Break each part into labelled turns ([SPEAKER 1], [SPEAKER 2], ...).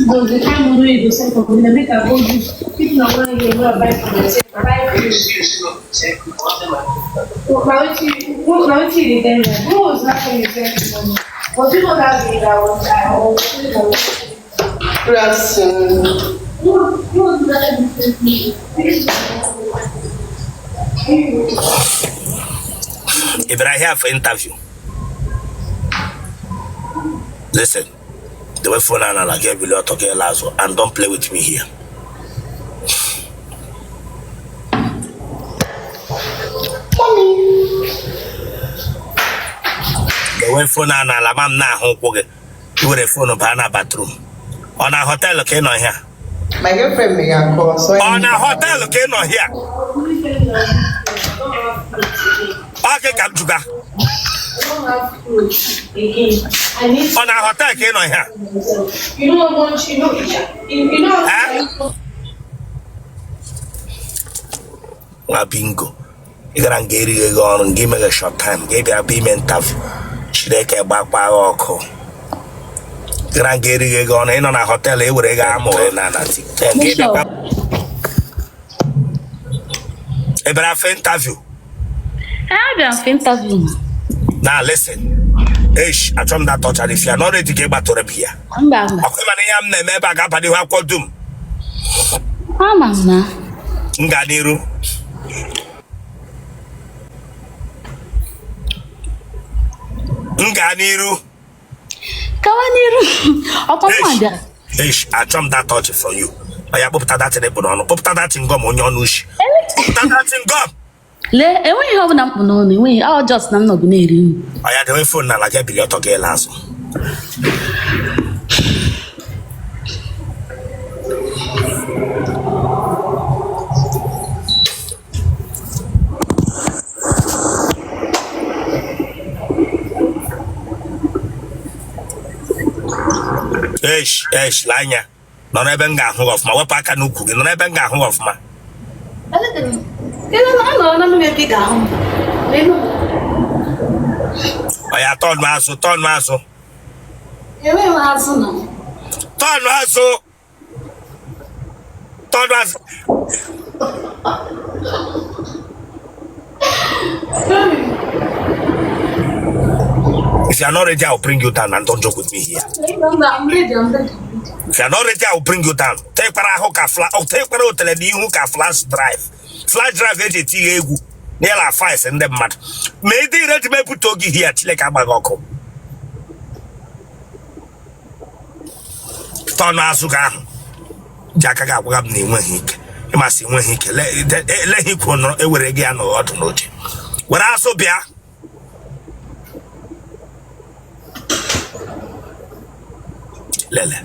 [SPEAKER 1] Go the time wey you go send for me, na make I go do. If na one year wey I buy for myself, I buy clothes. Na wetin you dey tell me? Who was last time you sent me money? Was it not that day that I was
[SPEAKER 2] Good afternoon.
[SPEAKER 1] Who was that time you sent me?
[SPEAKER 3] Ị bịara here for interview? Listen, dewe phone a n'ala gị ebili ọtọ gị ele azụ and don't play with me here.
[SPEAKER 2] Mommy.
[SPEAKER 3] Dewe phone a n'ala ma m na-ahụ ụkwụ gị. I were phone baa na bathroom. Ọ na hotel ka ị nọ here?
[SPEAKER 2] My girlfriend may call, so
[SPEAKER 3] Ọ na hotel ka ị nọ here? Ọ gị ka m jụga. Ọ na hotel ka ị nọ here?
[SPEAKER 1] You know how much you know you know
[SPEAKER 3] Eh? Nwa bingo. Ị gara nga erighị ego ọrụ nga imeghe short time ga ịbịa bụ ime interview. Chineke gbakwa gị ọkụ. Ị gara nga erighị ego ọrụ ị nọ na hotel e were ego amụ na na TikTok. Nga ịbịakwa ị bịara for interview.
[SPEAKER 4] Abịa m for interview.
[SPEAKER 3] Now listen. Eish, achọ m that touch and if you are not ready ka ị gbatụrụ m ya.
[SPEAKER 4] Mba mba.
[SPEAKER 3] Ọkwa ịma na ihe m na-eme ebe a ga-aba n'ihu akwụkwọ dum.
[SPEAKER 4] Ama m na.
[SPEAKER 3] M gaa n'iru. M gaa n'iru.
[SPEAKER 4] Gawa n'iru. Ọkwa mụ abịara.
[SPEAKER 3] Eish, achọ m that touch from you. Oya kpụpụta that thing ị kpụ n'ọnụ. Kpụpụta that chewing gum onye ọnụ ushi. Kpụpụta that chewing gum.
[SPEAKER 4] Lee, enweghị ihe ọbụla m kpụ n'ọnụ, enweghị. Ọ just na m nọbụ na-eri nri.
[SPEAKER 3] Oya dewe phone n'ala gị ebili ọtọ gị ele azụ. Eish, eish, lee anya. Nọrọ ebe m ga-ahụ gị ọfụma. Wepụ aka n'ukwu gị. Nọrọ ebe m ga-ahụ gị ọfụma. Oya tọnụ azụ, tọnụ azụ. Tọnụ azụ. Tọnụ azụ. If you are not ready, I will bring you down and don't joke with me here.
[SPEAKER 4] I'm ready, I'm ready.
[SPEAKER 3] If you are not ready, I will bring you down. Tekwara ahụ ka fla, oh, tekwara otele n'ihu ka flash drive. Flash drive eji etinye egwu n'ịla files ndị mmadụ. Ma ị dị ready ma ebute oge here, Chineke agbaghị ọkụ. Tọnụ azụ gị ahụ. Ji aka gị agwaga m na enweghị ike. Ịmasị enweghị ike. Eleghị ikwu nọrọ ewere gị ya n'ọdụ n'oche. Were azụ bịa. Lele.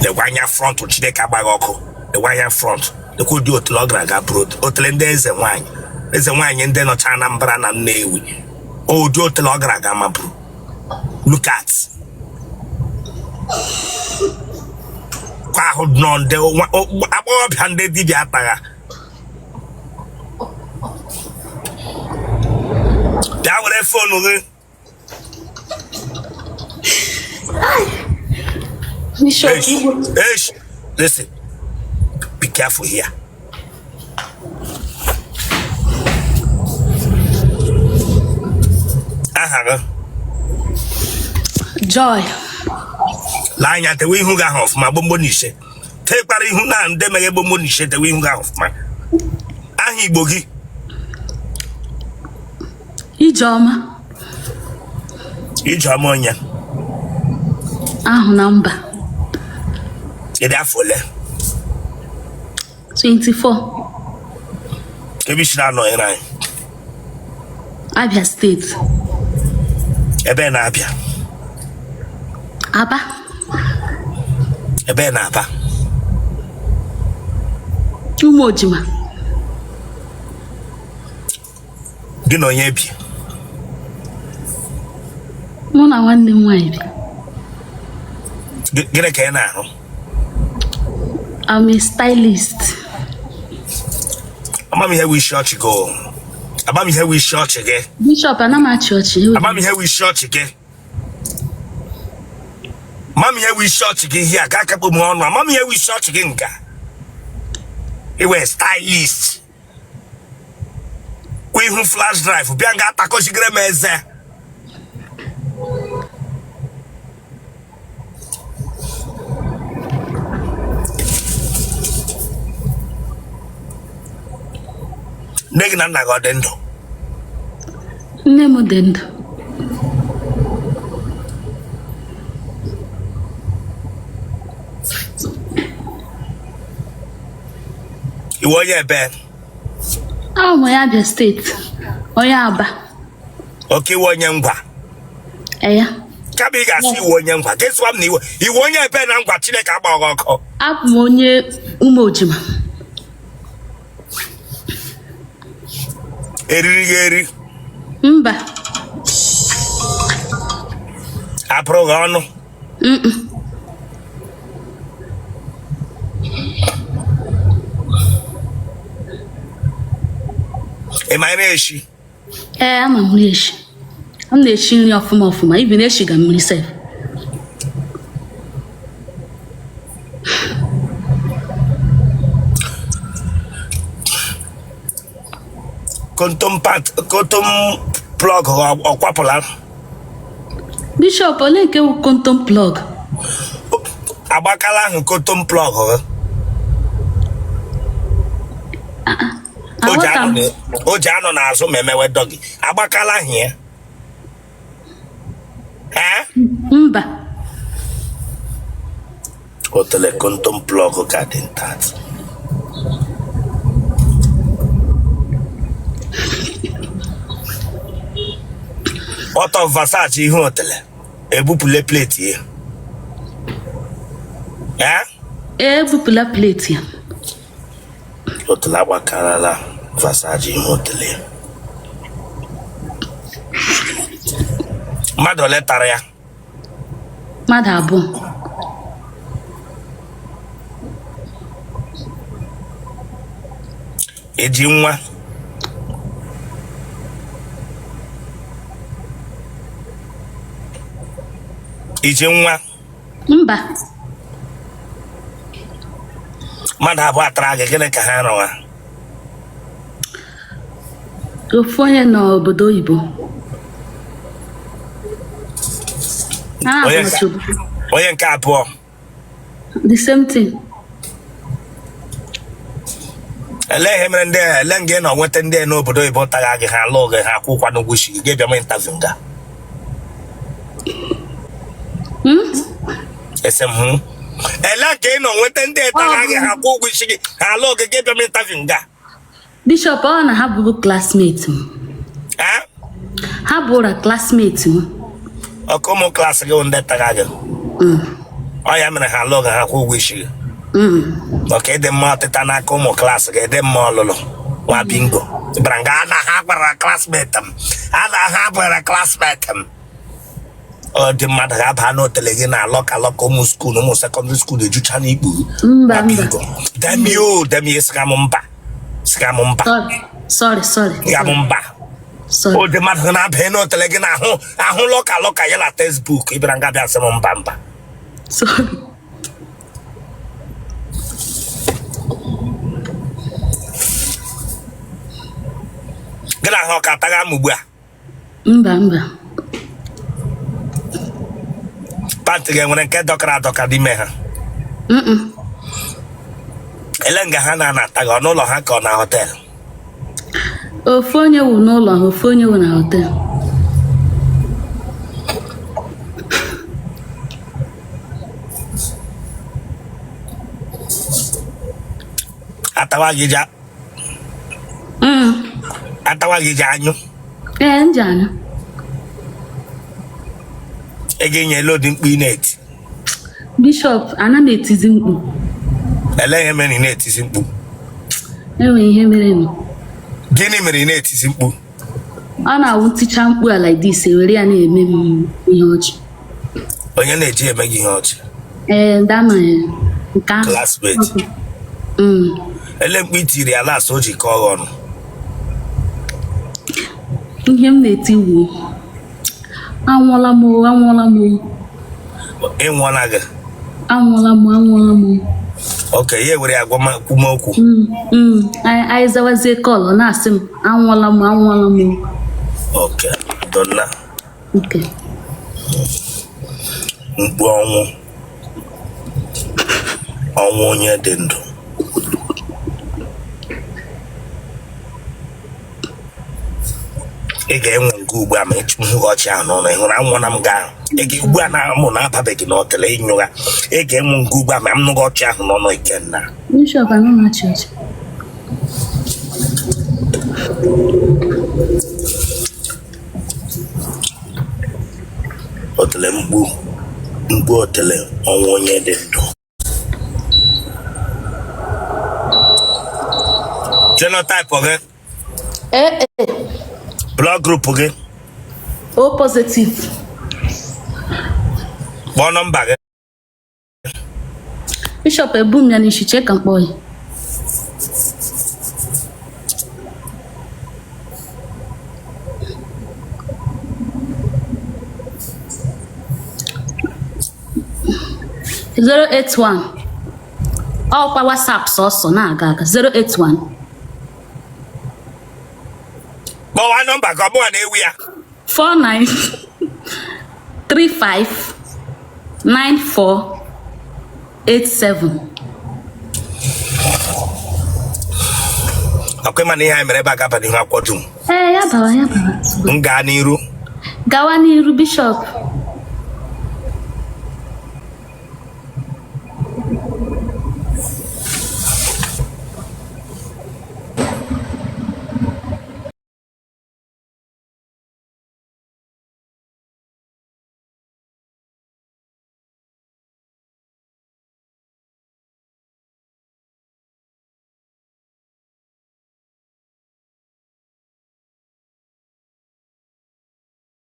[SPEAKER 3] Lekwa anya front Chineke agbaghị ọkụ. Lekwa anya front. Lekwa ụdị otele ọ gara aga bụrụ otele ndị eze nwaanyị. Eze nwaanyị ndị nọcha Anambra na Nnewi. Ụdị otele ọ gara aga ma bụrụ. Look at. Kwa ahụ nọ ndị agbọghọbịa ndị dibịa atagha. Bịa were phone gị. Eish, listen. Be careful here. Aha gị?
[SPEAKER 4] Joy.
[SPEAKER 3] Lee anya tewe ihu gị ahụ ọfụma gbomgbo na ise. Tekwara ihu na ndị meghe gbomgbo na ise tewe ihu gị ahụ ọfụma. Aha Igbo gị?
[SPEAKER 4] Ijeọma.
[SPEAKER 3] Ijeọma onye?
[SPEAKER 4] Ahụ na mba.
[SPEAKER 3] Ị dị afọ ole?
[SPEAKER 4] 24.
[SPEAKER 3] Ebe i si na-anọnyere anyị?
[SPEAKER 4] Abia steeti.
[SPEAKER 3] Ebe na Abia?
[SPEAKER 4] Aba.
[SPEAKER 3] Ebe na Aba?
[SPEAKER 4] Ụmụojima.
[SPEAKER 3] Gị na onye bi?
[SPEAKER 4] Mụ na nwanne m nwaanyị bi.
[SPEAKER 3] Gịnị ka ị na-arụ?
[SPEAKER 4] I'm a stylist.
[SPEAKER 3] Ama m ihe bụ isi ọchị go. Ama m ihe wụ isi ọchị gị.
[SPEAKER 4] Bishop, ana m achị ọchị.
[SPEAKER 3] Ama m ihe wụ isi ọchị gị. Ama m ihe wụ isi ọchị gị ihe a ga akakpọ m ọnụ. Ama m ihe wụ isi ọchị gị nga. Ị wụ stylist. Kwa ihu flash drive bịa nga atakọchigere m eze. Nne gị na nna gị ọ dị ndụ?
[SPEAKER 4] Nne m dị ndụ.
[SPEAKER 3] Ị wụ onye ebe?
[SPEAKER 4] Awụ m onye Abia steeti, onye Aba.
[SPEAKER 3] Okay, ị wụ onye Ngwa?
[SPEAKER 4] Eya.
[SPEAKER 3] Kama ị ga-asị ị wụ onye Ngwa, gị sịwa m na ị wụ onye ebe na Ngwa. Chineke agba gị ọkụ.
[SPEAKER 4] Abụ m onye Ụmụojima.
[SPEAKER 3] Eriri gị eri?
[SPEAKER 4] Mba.
[SPEAKER 3] Abụrụ gị ọnụ? Ị ma nri eshi?
[SPEAKER 4] Ee, ama m nri eshi. M na-eshi nri ọfụma ọfụma, even eshiga m nri sef.
[SPEAKER 3] Kontom pant, kontom plug ọ kwapụla?
[SPEAKER 4] Bishop, olee nke wụ kontom plug?
[SPEAKER 3] Agbakala ahụ kontom plug gị. O ji anọ n'azụ ma emewe doggy. Agbakala ahụ ya.
[SPEAKER 4] Mba.
[SPEAKER 3] Otele kontom plug ka dị intact. Ọtọ Versace ihu otele ebupụla plate ya.
[SPEAKER 4] Ebupụla plate ya.
[SPEAKER 3] Otele agbakarala Versace ihu otele. Mmadụ ole tara ya?
[SPEAKER 4] Mmadụ abụọ.
[SPEAKER 3] I ji nwa? I ji nwa?
[SPEAKER 4] Mba.
[SPEAKER 3] Mmadụ abụọ atara gị, gịnị ka ha rụwa?
[SPEAKER 4] Ofu onye nọ obodo oyibo.
[SPEAKER 3] Onye nke abụọ?
[SPEAKER 4] The same thing.
[SPEAKER 3] Ele ihe mere ndị ele nga ị nọ nweta ndị n'obodo oyibo tagha gị, ha alụ gị, ha akwụkwa n'ụgwọ isi gị, gị bịa mee interview nga? Ese m hụ ele ka ị nọ nweta ndị tagha gị, ha akwụ ụgwọ isi gị, ha alụ gị, gị bịa mee interview nga?
[SPEAKER 4] Bishop, ọ na ha bụbu classmate m. Ha bụra classmate m.
[SPEAKER 3] Okay, ụmụ class gị ndị tagha gị. Ọ ya mere ha alụ gị, ha kwụ ụgwọ isi gị. Okay, ị dị mma ọtịta n'aka ụmụ class gị, dị mma ọlụlụ nwa bingo bara nga na ha gwara classmate m, a na ha gwara classmate m. Ọ dị mmadụ ga-aba n'otele gị na alọka alọka ụmụ school, ụmụ secondary school ejucha n'ikpu.
[SPEAKER 4] Mba, mba.
[SPEAKER 3] Damn you, damn you, sịga m mba, sịga m mba.
[SPEAKER 4] Sorry, sorry.
[SPEAKER 3] Sịga m mba. Ụdị mmadụ na-abịa n'otele gị na ahụ ahụ lọka lọka ya na textbook, ị bịara nga bịa sị m mba mba.
[SPEAKER 4] Sorry.
[SPEAKER 3] Gị na ha ọ ka tagha m ugbu a?
[SPEAKER 4] Mba, mba.
[SPEAKER 3] Pant gị enwere nke dọkara adọka n'ime ha? Ele nga ha na-anọ ata gị, ọ n'ụlọ ha ka ọ na hotel?
[SPEAKER 4] Ofu onye wụ n'ụlọ ha, ofu onye wụ na hotel.
[SPEAKER 3] Atawa gị ja Atawa gị ji anyụ?
[SPEAKER 4] Ee, m ji anyụ.
[SPEAKER 3] Ị ga-enye lodi mkpu ị na-eti?
[SPEAKER 4] Bishop, ana m etizi mkpu.
[SPEAKER 3] Ele ihe mere ị na-etizi mkpu?
[SPEAKER 4] Enweghị ihe mere nụ.
[SPEAKER 3] Gịnị mere ị na-etizi mkpu?
[SPEAKER 4] Ọ na-awụ m tichaa mkpu a like this, ewere ya na-eme m ihe ọchị.
[SPEAKER 3] Onye na-eji eme gị ihe ọchị?
[SPEAKER 4] Ee, dama nke ahụ.
[SPEAKER 3] Classmate? Ele mkpu i tiri ya last o ji kọọ gị ọnụ?
[SPEAKER 4] Ihe m na-eti wu anwụọla m o, anwụọla m o.
[SPEAKER 3] Ị nwụọla gị?
[SPEAKER 4] Anwụọla m, anwụọla m.
[SPEAKER 3] Okay, ya ewere ya gwa kwume okwu.
[SPEAKER 4] Anyị zawazie call, ọ na-asị m anwụọla m, anwụọla m.
[SPEAKER 3] Okay, donna.
[SPEAKER 4] Okay.
[SPEAKER 3] Mkpu ọnwụ, ọnwụ onye dị ndụ. Ị ga-enwe nke ugbu a ma ị hụ ọchị ahụ n'ọnụ. Ị hụrụ anwụọla m gị ahụ. Ị ga ugbu a na mụ na-ababeghị n'ọtele ịnyụgha. Ị ga-enwe nke ugbu a ma m nụghị ọchị ahụ n'ọnụ Ikenna.
[SPEAKER 4] Bishop, anụ na-achị ọchị.
[SPEAKER 3] Otele mkpu, mkpu otele ọnwụ onye dị ndụ. Genotype gị?
[SPEAKER 4] AA.
[SPEAKER 3] Blood group gị?
[SPEAKER 4] O positive.
[SPEAKER 3] Kpọọ nọmba gị.
[SPEAKER 4] Bishop, ebu m ya n'isi, chee ka m kpọọ ya. 081, ọkwa WhatsApp sọsọ na-aga aga, 081.
[SPEAKER 3] Kpọwa nọmba ka ọ bụwa na-ewu ya.
[SPEAKER 4] 49 35 94 87.
[SPEAKER 3] Ọkwa ịma na ihe anyị mere ebe a ga-aba n'ihu akwụkwọ dum.
[SPEAKER 4] Ee, ya bawa, ya bawa.
[SPEAKER 3] M gaa n'iru?
[SPEAKER 4] Gawa n'iru, Bishop.